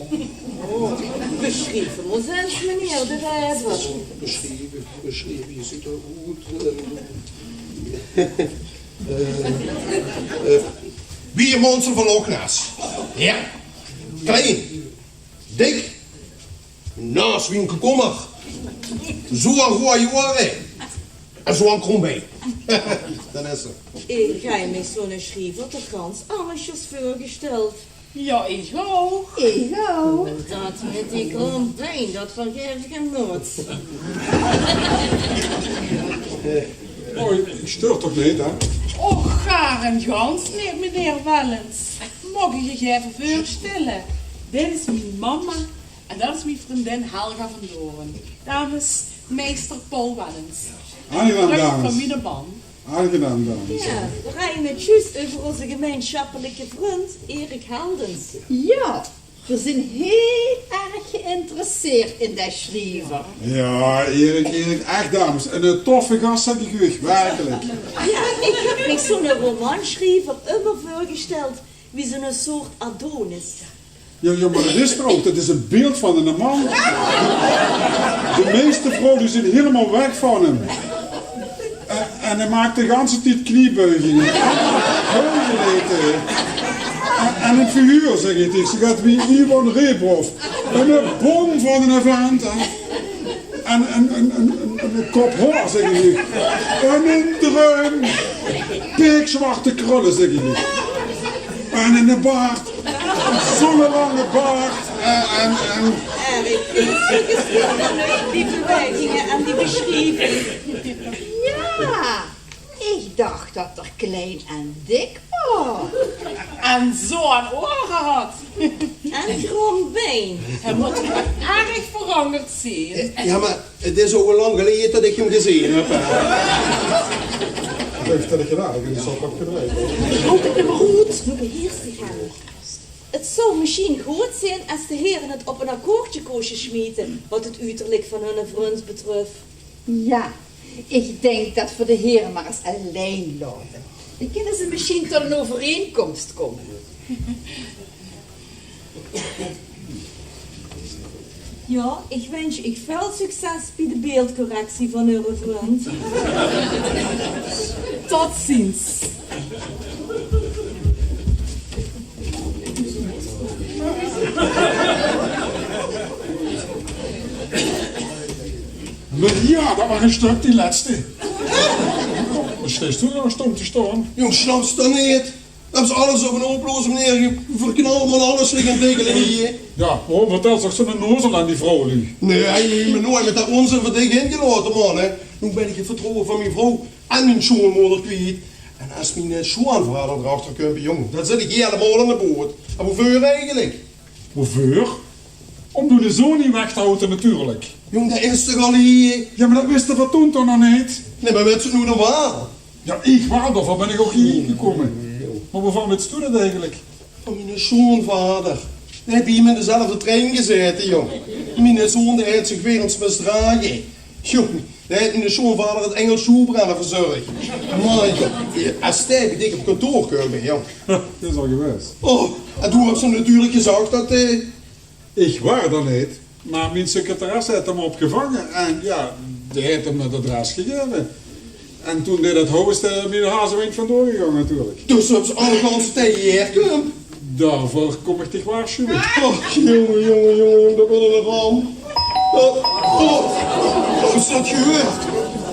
Oh, besjrief 'm ós ins, meneer De Waever. Besjrieve, besjrieve, hae zuut d'r good oet. Eh, eh, wie 't monster van Loch Ness. Jao. Klein. Dik. Naas wie 'ne kokommer. Zoe'n roeaj oere. En zoe'n krom bein. Dat is 'r. Ich höb mich zoe'ne sjriever toch gans angesj veurgesteld. Jao, ich ouch. Ich ouch. Dat mit die krom bein, dat vergaef ich 'm noeats. Hoi, ich sjteur toch neet, hè? Och, gaar en gans neet, meneer Wellens. Maag ich uch effe veurstelle? Dit is mien mama en dat is mien vriendin Helga van Doren. Dames, meister Paul Wellens. Aangenaam, dames. Vrundj van miene man. Aangenaam, dames. Jao, veer höbbe 't zjus euver ózze gemeensjappelike vrundj, Erik Heldens. Jao. Veer zeen hiel erg geïnteresseerd in dae sjriever. Jao, Erik, Erik, ech, dames, 'ne toffe gas, zèk ich uch, werkelik. Jao, ich höb mich zoe'ne romansjriever ummer veurgesteld wie zoe'ne soort Adonis. Jao, jao, mer dat is 'r ouch, dat is e beeld van 'ne man. De meiste vrouwe die zeen hielemaol weg van 'm. En, en hae maak de ganse tied kniebuiginge. Buiging heet 't. En, en 't figuur, zèk ich, is get wie Iwan Rebrov. 'Ne bom van 'ne vent, hè. En, en, en, en, en 'ne kop haor, zèk ich. En 'ne druim. Pikzjwarte krulle, zèk ich. En 'ne baard. Zoe'ne lange baard. En, en, en... Erg, die bewaeginge en die besjrieving. Jao, ich dach dat 'r klein en dik waor. En zoe'n oere had. En krom bein. Hae mót erg verangerd zeen. Jao, mer 't is ouch al lang geleje dat ich 'm gezeen höb, hè. Vijftig jaar, dat is al wat gedreid. Haw 't mer good, noe beheers dich dich. 't Zou mesjien good zeen es de here 't op ein akkoordje kóste sjmiete, wat 't uterlik van hunne vrundj betröf. Jao, ich dink det v'r de here mer ins allein laote. Dan kinne ze mesjien tot ein euvereinkóms kómme. Jao, ich wins uch väöl succes bie de beeldcorrectie van eur vrundj. Tot ziens. Mer jao, det waas ein stök, die lètste. Waat steis doe noe stom te staon? Jóng, snaps doe det neet? Det is alles op ein oplossing neer. Verknal mer alles, lik ein tekening hie. Jao, waorom vertèls se toch zoe'n nozel aan die vrouwluuj? Nae, ich höb mich noeats mit det ónzin van dich ingelaote, man, hè. Noe bön ich 't vertrouwe van mien vrouw en mien sjoonmoder kwiet. En es miene sjoonvader d'rachter kump, jóng, dan zit ich hielemaol aan de boot. En waoveur eigelik? Waoveur? Óm doe de zoon hie weg te haoje natuurlik. Jóng, dae is toch al hie? Jao, mer det wiste v'r toen toch nog neet? Nae, mer wits se 't noe dan waal? Jao, ich waal, daoveur bön ich ouch hie gekómme. Mer wovan wits doe det eigelik? Van miene sjoonvader. Dae haet bie mich in dezelfde trein gezaete, jóng. Miene zoon, dae haet zich weer ins misdrage. Jóng, dae haet miene sjoonvader 't Engels sjoebrèlle verzörg. Mer jóng, es dae bie dich op kantoor kump, jóng. Det is al gewaes. Oh, en doe höbs se natuurlik gezag det, eh, Ich waas d'r neet, mer mien secretaresse haet 'm opgevange en jao, die haet 'm 't adres gegaeve. En toen dae det hoof, is 'r mit de hazewind vandoor gegange natuurlik. Dus höbs se alle kanse taenge hie kump? Daoveur kóm ich dich waarsjuwe. Och, jónge, jónge, jónge, jónge, det waert ein ramp. Oh, oh, höbs se det gehuurd?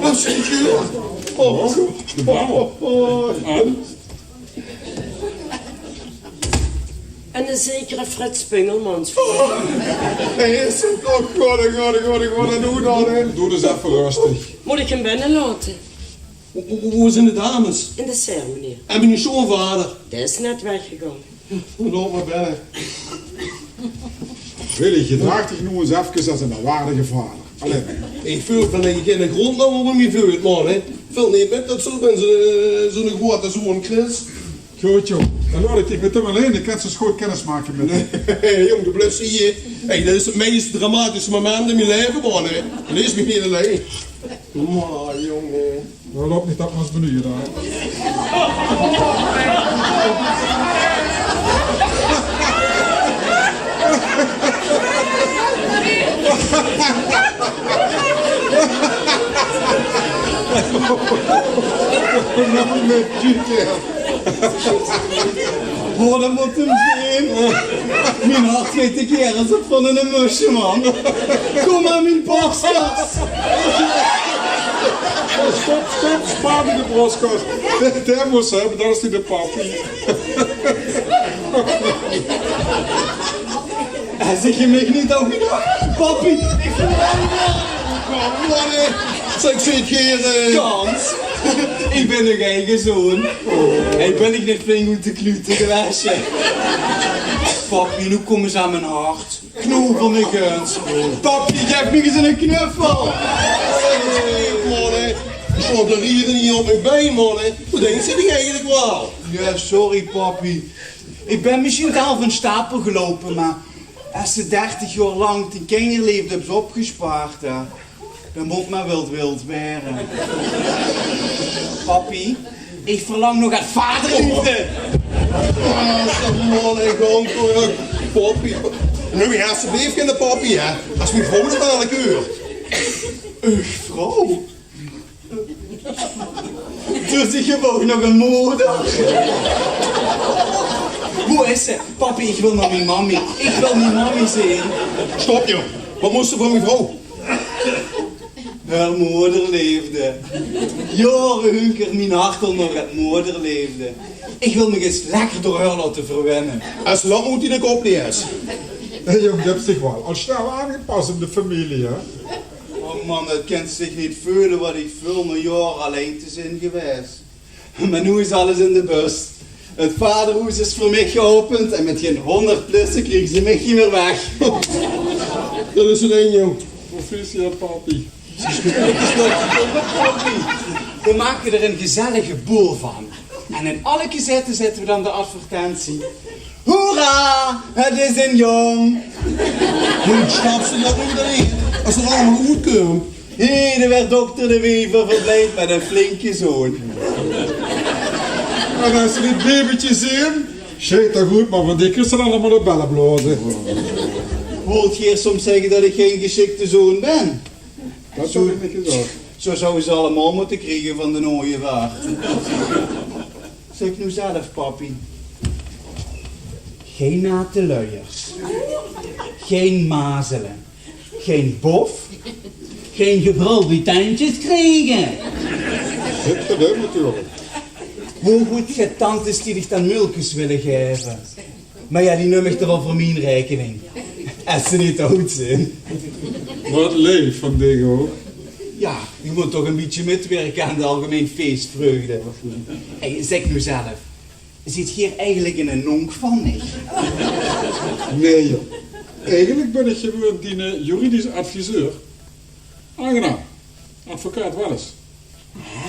Höbs se det gehuurd? Oh, de bel. Oh, oh. En? En eine zekere Frits Spingelmans. Hae is 'r toch, god, god, god, god, en noe dan, hè? Doot ins effe rustig. Mót ich 'm binne laote? Wo, wo, wo zeen de dames? In de serre, meneer. En miene sjoonvader? Dae is net weggegange. Laot mer binne. Willy, gedraag dich noe ins efkes es eine waardige vader. Allee. Ich veul van det ich geine grondnaam op mich veul, man, hè. Vèlt neet mit det zoe'n, eh, zoe'n groeate zoon kriss. Good, jóng. Dan laot ich dich mit häöm allein. Dan kins se ins good kennis make mit häöm. Nae, jóng, de blufs hie. Hey, det is 't meis dramatische moment in mien laeve, man, hè. Laot mich neet allein. Man, jóng, hè. Waal op, neet det waas benieuwd, hè. Nog mit Julia. Oh, det mót 'm zeen. Mien hart geit tekeer es 't van eine musje, man. Kóm aan, mien borstkas. Oh, stop, stop, spaar mich de borstkas. Dae, dae mós se höbbe, det is neet de pappie. Es ich mich neet ouch nog, pappie, ich verlang dich. Zeg, zit geer, eh, Gans. Ich bön uch eige zoon. Hey, bön ich neet flink oet de klute gewaes, hè? Pappie, noe kómme ze aan mien hart. Knoel van de guns. Pappie, gaef mich ins eine knuffel. Zeg, man, hè. Stóng d'r hie neet op mich bie, man, hè. Waat dinks se dich eigelik waal? Jao, sorry, pappie. Ich bön mesjien te haaf van stapel geloupe, mer es se dertig jaor lank dien kinjerleefde höbs opgespaard, hè, dan mót mer wild wild waere. Pappie, ich verlang nog nao vaderleefde. Ah, zeg, man, ich góng veur pappie. Neum mich esjeblif geine pappie, hè. Es mien vrouw det dalik huurt. Uch vrouw? Dus ich höb ouch nog ein moder. Wo is ze? Pappie, ich wil nao mien mammie. Ich wil mien mammie zeen. Stop, jóng. Waat mós se van mien vrouw? Häör moderleefde. Jaore hunkert mien hart al nao häör moderleefde. Ich wil mich ins lekker door häör laote verwenne. Es se det oet diene kop lees. Hè, jóng, doe höbs dich waal al snel aangepas in de femilie, hè? Oh man, det kins se neet veule waat ich veul nao jaore allein te zeen gewaes. Mer noe is alles in de bus. 't Vaderhoes is veur mich geopend en mit gein hóngerd plusse kriege ze mich neet mieë weg. Det is 't ein, jóng. Proficiat, pappie. Spulletjes nog te kopen, Papi. We maken er een gezellige boel van. En in alle gezette zetten we dan de advertentie: "Hoera, het is een jong." Hoe stap ze dat nu erin? Als er allemaal goed komt. Hé, de werd dokter de Wever verblijd met een flinke zoon. En als ze dit babytje zien, shit, dan goed, maar van die krijgen ze allemaal de bellen blazen. Hoort geer soms zeggen dat ik geen geschikte zoon ben? Dat heb ik niet gezegd. Zo zouden ze allemaal moeten kriegen van de nooie waar. Zeg nu zelf, Papi. Geen nate luiers. Geen mazelen. Geen bof. Geen gebrulde tentjes kriegen. Zit er natuurlijk. Hoe goed get tantes die dich dan mulkes willen geven. Maar ja, die neem ik er al voor mijn rekening. Als ze niet oud zijn. Wat leef van dich ook. Ja, je moet toch een beetje mitwerken aan de algemeen feestvreugde. Hey, zeg nu zelf, zit hier eigenlijk een nonk van, niet? Nee, joh. Eigenlijk ben ik gewoon die eh, juridisch adviseur. Aangenaam. Advocaat Welles. Hè?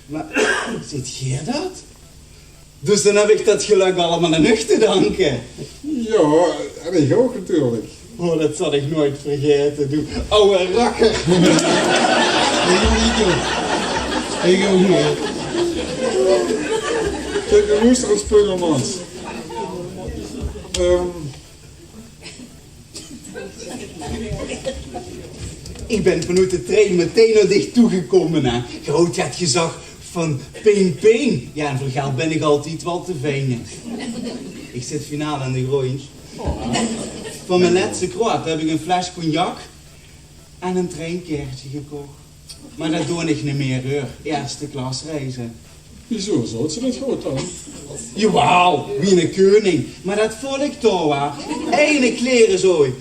Maar zit hier dat? Dus dan heb ik dat geluk allemaal aan u te danken. Ja, en ik ook natuurlijk. Oh, dat zal ik nooit vergeten, doe ouwe rakker. Ik ook niet, joh. Ik ook niet. Kijk, dan moest er een spul aan ons. Ehm, Ik ben vanuit de trein meteen naar dich toegekomen, hè. Groot het gezag van ping ping. Ja, en voor geld ben ik altijd wel te vinden. Ik zit finaal aan de grond. Van mijn laatste kroat heb ik een fles cognac en een treinkaartje gekocht. Maar dat doon ik niet meer, hoor. Eerste klas reizen. Wieso? Zout ze dat groot dan? Jawel, wie een koning. Maar dat voel ik toch, hè. Eine klerenzooi.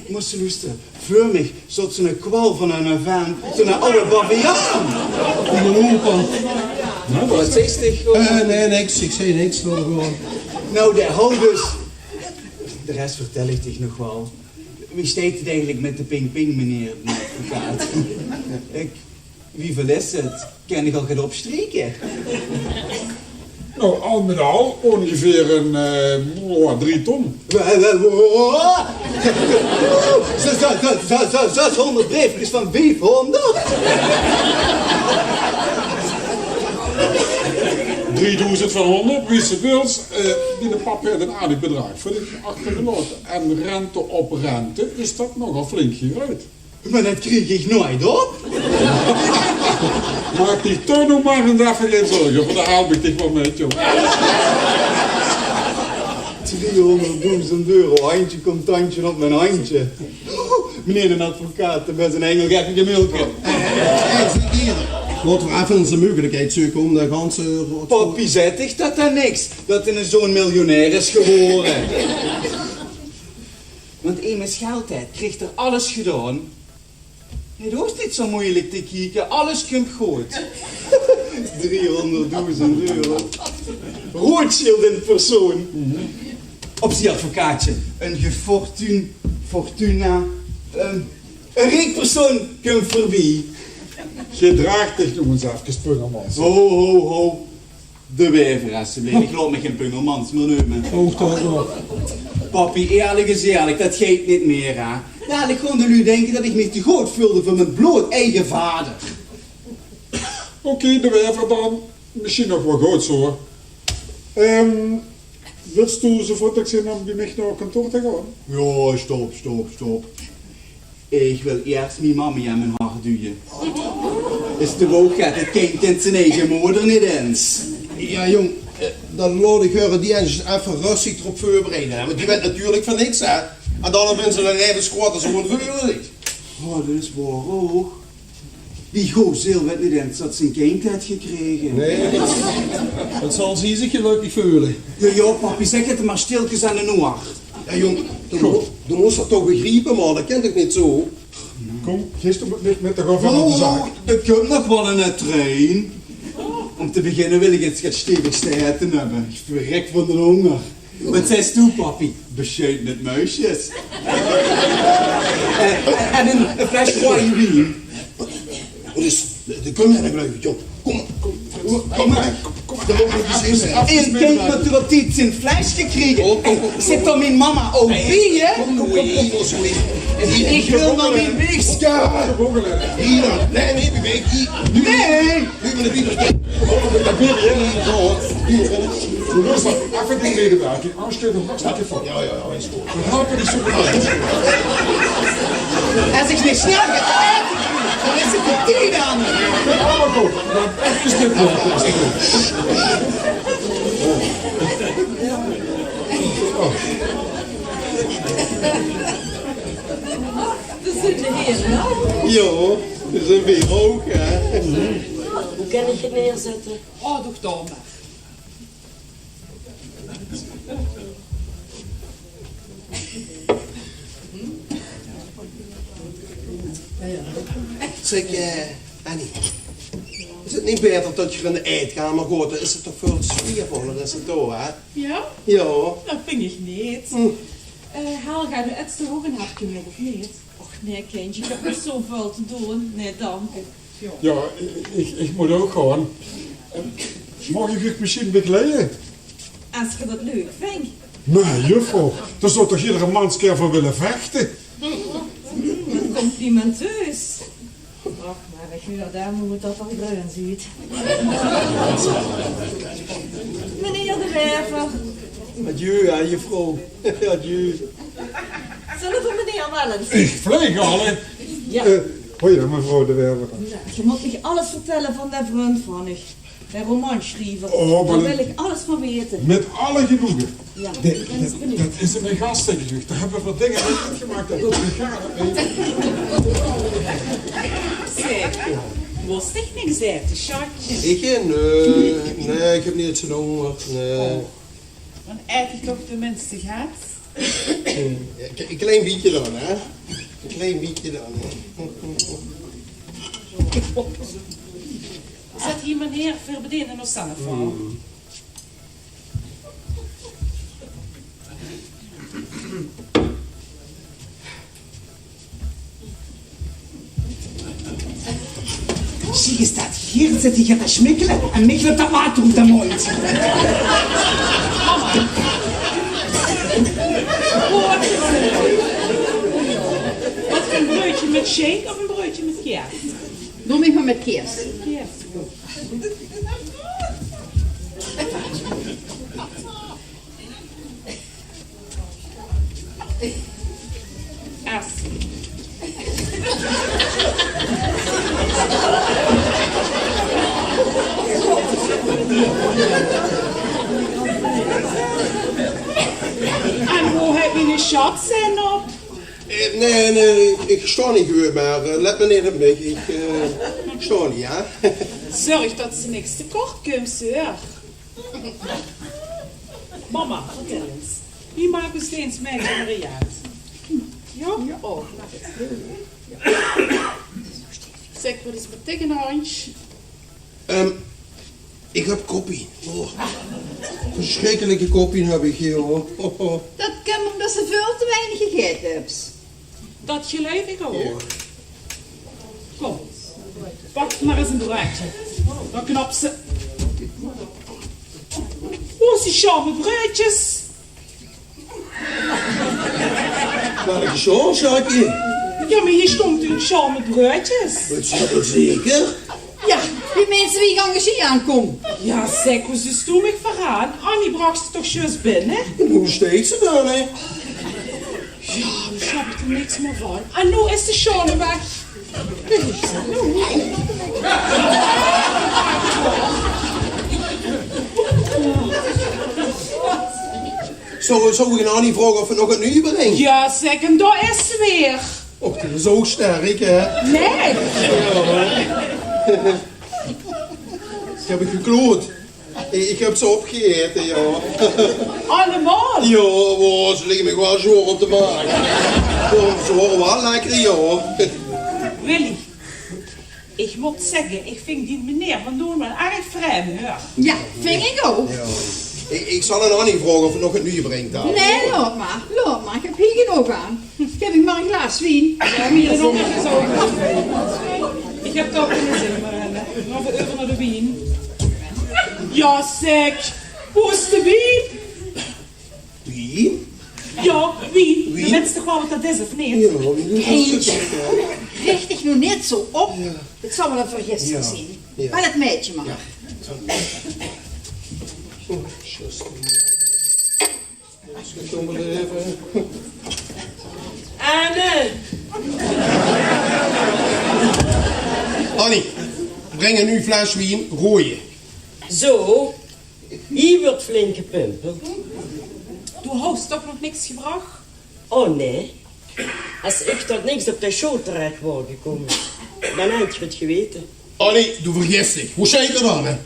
Moest ze loesteren. Veur mich zat zo'n kwal van een vent. Zo'n ouwe baviaan. Van de opa. Wat is dit? Eh, nee, niks. Ik zei niks. Laat gewoon. Nou, de hou dus. De rest vertel ik dich nog wel. Wie steit het eigenlijk met de ping-ping, meneer de advocaat? Ik, wie veel is het? Kan ik al gaan opstreken? Nou, al met al ongeveer een eh, oh, drie ton. Wa- wa- wa- Zes- zes- zes- zes- zeshonderd briefjes van vijfhonderd? Drieduizend van honderd, wie ze wils. Eh, die de pap heeft een aardig bedrag voor dit achtergelaten. En rente op rente is dat nogal flink gegroeid. Maar dat krijg ik nooit op. Maak dich toch nog maar eens even geen zorgen, want daar help ik dich wel met, joh. Driehonderdduizend euro, handje contantje op mijn handje. Meneer de advocaat, de bent een engel, geef ik een mulke. Eh, zeg hier, laten we even onze mogelijkheid zoeken om de ganse... Papi, zet dich dat dan niks, dat er zo'n miljonair is geworden. Want immers geld het, krijgt er alles gedaan. Het hoeft niet zo moeilijk te kieken, alles komt goed. Driehonderdduizend euro. Rothschild in persoon. Op zie advocaatje, een gefortun, fortuna, een, een riek persoon komt voorbij. Gedraag dich nog eens even, Pungermans. Ho, ho, ho. De Wever, alsjeblieft. Ik laat me geen Pungermans meer neumen. Hoog toch nog. Papi, eerlijk is eerlijk, dat geit niet meer, hè. Dadelijk gaan de lui denken dat ik mich te groot voelde voor mijn bloot eigen vader. Oké, de Wever dan. Misschien nog wel goed zo, hoor. Ehm, wils doe zo vlot zin om bij mich naar kantoor te gaan? Ja, stop, stop, stop. Ik wil eerst mijn mammy aan mijn hart duwen. Is de woogheid, het kind kent zijn eigen moeder niet eens. Ja, jong, eh, dan laat ik haar die eens even rustig erop voorbereiden, hè. Want die weet natuurlijk van niks, hè. En dan hebben ze een even squatters gewoon veuren. Oh, dat is waar ook. Die gozer weet niet eens dat ze een kind heeft gekregen. Nee, dat, dat zal ze zich gelukkig voelen. Ja, ja, papi, zeg het maar stilkes aan de noor. Ja, jong, dan mo-, dan moest dat toch begrijpen, man. Dat kan toch niet zo? Kom, gisteren met, met de geval op de zaak. Oh, er komt nog wel een trein. Om te beginnen wil ik eens get stevigs te eten hebben. Ik verrek van de honger. Wat zes doe, papi? Besjeut met muisjes. Eh, en een, een fles rode wien. Wat is, de, de kump hie, geluif ich, jóng. Kóm mer, kóm, kóm mer. Dao mót ich ins in zeen. Ein kind mót toch op tied zien fles kriege. Kóm, kóm, kóm. Zit dao mien mama ouch bie, hè? Kóm noe, hie, hie. Ich wil nao mien wiegske. Hie dan. Nae, nae, beweeg hie. Nae. Noe, mer de bier. Hie, hè. Doe doos effe die medewerking. Anges steit 't nog steeds vol. Jao, jao, jao, is good. Dan helpe die zo good. Es ich neet snel get te aete krieg, dan is 't op tied aan. Jao, mer good. Dan effe dit nog. Dao zit de heer, hè? Jao, dao zeen veer ouch, hè? Wo kan ich 't neerzètte? Oh, doe dao mer. Zèk, eh, Annie, is 't neet baeter det geer in de aetkamer gaot? Dan is 't toch väöl sfeervoller, is 't toch, hè? Jao? Jao. Det vinj ich neet. Hm. Eh, Helga, doe ets toch ouch ein hapke mit, of neet? Och nae, kindje, ich höb nog zoväöl te doon. Nae, dank dich. Jao, ich, ich mót ouch gaon. Maag ich uch mesjien begeleie? Es geer det leuk vinjt. Mer juffrouw, dao zów toch eder manskaerel veur wille vechte? Wat complimenteus. Och, mer ich huur dao noe det 'r greun zuut. Meneer de Werver. Adieu, hè, juffrouw. Adieu. Zölle v'r meneer waal ins? Ich vleeg al, hè. Jao. Eh, hoi, mevrouw de Werver. Jao, geer mót mich alles vertèlle van dae vrund van uch, dae romansjriever. Oh, mer dao wil ich alles van weite. Mit alle genoege. Jao, ich bön ins benuujd. Det is eine gas, zèk ich uch. Dao höbbe v'r dinger mit gemaak, det wilt geer gaar neet weite. Zèk, mós dich niks aete, sjatje? Ich? Nae, nae, ich höb neet zoe'n hónger, nae. Dan aet ich toch tenminste get. Jao, e, e klein bietje dan, hè? E klein bietje dan, hè? Zèt hie meneer veur bedeende nog zelf aan. Ziech ins dat, hie zit iech te sjmikkele en miech löp dat water oet de moond. Wat, e breudje mèt sjink of e breudje mèt kees? Doot miech mer mèt kees. Kees. En wo höb iech de sjat zin op? Eh, nein, nein, iech, iech sjtaon hei gewoen, meh, eh, lèt mer neet op miech. Iech, eh, sjtaon hei, jao. Zörg tot ste niks te kort kumps, huur. Mama, vertèl ins. Wie maak us deens mèt de Mariaat? Jao? Jao. Zèk, wat is mèt dich aan de hand? Ehm, iech höb koppien. Oh. Versjrikkeleke koppien höb iech, jao. Dat kump umtot ste väöl te weinig gegaete höbs. Dat geluif iech ouch. Jao. Kom, pak mer ins e breudje. Dan knaps te. Boe is die sjaal mèt breudjes? Welke sjaal, sjatje? Jao, meh hei sjtóng toch 'n sjaal mèt breudjes? Wèts te dat zeker? Jao, wie mèns te wie iech aon de sjaal aonkom? Jao, zèk, boe zuus doe miech veuraan? Annie brach ze toch zjus binne? Boe steit ze dan, hè? Jao, noe sjnap iech d'r niks mie vaan. En noe is de sjaal weg. Zouw, zouw iech Annie vraoge of ze nog get nuuj bringk? Jao, zèk, en dao is ze weer. Och, die is ouch sjterk, hè? Nein. Iech höb 't gekloot. Iech, iech höb ze opgegaete, jao. Allemaol? Jao, wow, ze ligke miech wel zwaor op de maag. Jao, ze waore wel lekker, jao. Willy, iech mót zègke, iech vin dee meneer vaan Doorn wel erg vreem, huur. Jao, vin iech ouch. Jao. Iech, iech zal Annie vraoge of ze nog get nuuj bringk dan. Nein, laot mer, laot mer. Iech höb hei genóg aan. Gaef miech mer e glaas wien. Iech Ich höb toch geine zin mieë in. Dan gaon v'r euver nao de wien. Jao, zèk, wo is de wien? Wien? Jao, wien. Wien? De wèts toch waal wat dat is, of neet? Jao, wien. Kindje, rich dich noe neet zoe op. Jao. 't Zal waal ein vergissing zeen. Jao. Bel 't maedje mer. Jao. Anne! Annie, bring ein nuuj fles wien, roeje. Zo, hie wuuert flink gepumpeld. Doe haws toch nog niks gebrach? O nae, es ich tot niks op de sjouw terech waor gekómme, dan haw ich 't gewete. Annie, doe vergis dich. Wo sjeit 't aan, hè?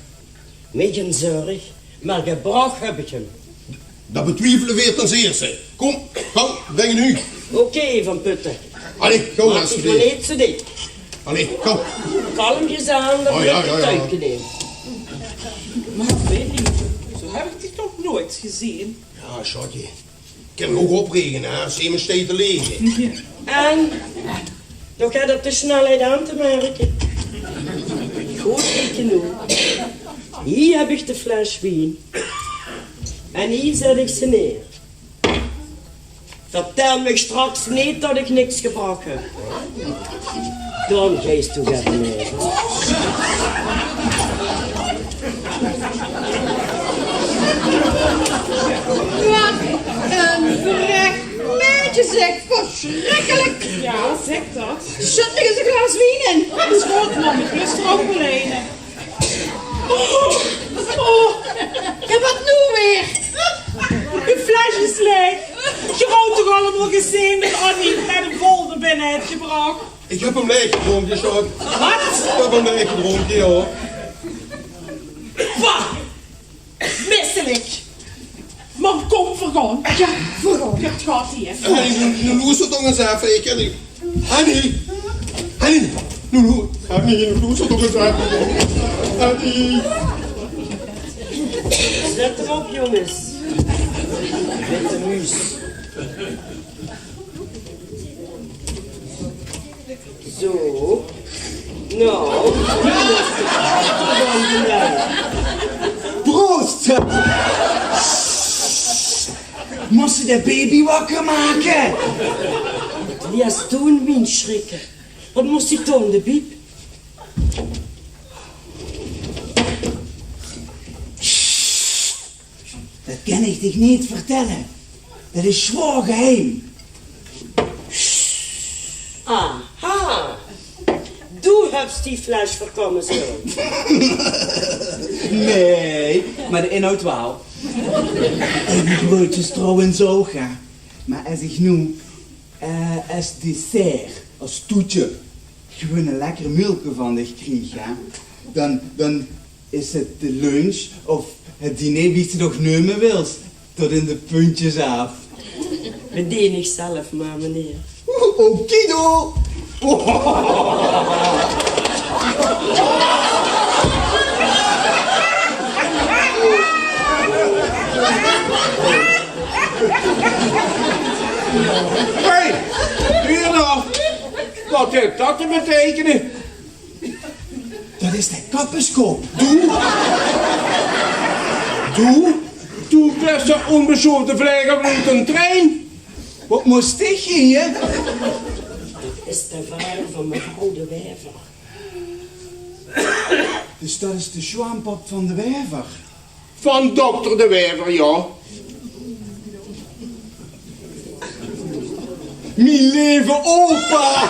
Mich gein zörg, mer gebrach höb ich 'm. Dat betwiefele veer ten zeerste. Kóm, gauw, bring 't noe. Oké, Van Putten. Allee, gauw, maak dich mer neet zoe dik. Allee, gauw. Kalm gezaam, dan... O jao, jao, jao. Mer Willy, zoe höb ich dich toch noeats gezeen. Jao, sjatje. Ich kin mich ouch oprege, hè, es emes steit te lege. En? Nog get op de snelheid aan te merke. Good, ich noe. Hie höb ich de fles wien. En hie zèt ich ze neer. Vertèl mich straks neet tot ich niks gebrach höb. Dan geis doe get beleeve. Wat ein vrek maedje, zèk, versjrikkelik. Jao, zèk dat. Sjèt mich ins ein glaas wien in. Dat is good, mam, ich lust d'r ouch waal eine. O, o, en wat noe weer? De fles is laeg. Geer höb toch allemaol gezeen dat Annie net ein vol d'r binne haet gebrach. Ich höb 'm laeg gedrónke, sjat. Wat? Ich höb 'm laeg gedrónke, jao. Bah! Misselik. Mam, kóm, veer gaon. Jao, veer gaon. Jao, 't geit hie. Annie, noe, noe loester toch ins effe. Ich kin neet. Annie! Annie! Noe, noe. Annie, noe loester toch ins effe. Annie! Let d'rop, jónges. Witte muus. Zo. Noe, wie is 't dan vandaag? Proost! Mós se de baby wakker make? Wie is toen mien sjrikke? Wat mós ich toen, de biep? Dat kin ich dich neet vertèlle. Dat is zwaor geheim. Aha. Doe höbs die fles verkómme, zo. Nae, mer de inhoud waal. En die broodjes trouwens ouch, hè. Mer es ich noe, eh, es dessert, es toetje, gewoon ein lekker muulke van dich krieg, hè, dan, dan is 't de lunch of 't diner, wie se 't ouch neume wils, tot in de puntjes aaf. Bedien dich zelf mer, meneer. Okido! Hey, hie nog. Wat haet dat te beteikene? Dat is de kapperskop. Doe? Doe? Doe bès de ónbesjoofde vleger oet eine trein. Wat mós dich hie? Dat is de vader van mevrouw de Werver. Dus dat is de zwaonpap van de Werver? Van dokter de Werver, jao. Mien leve opa!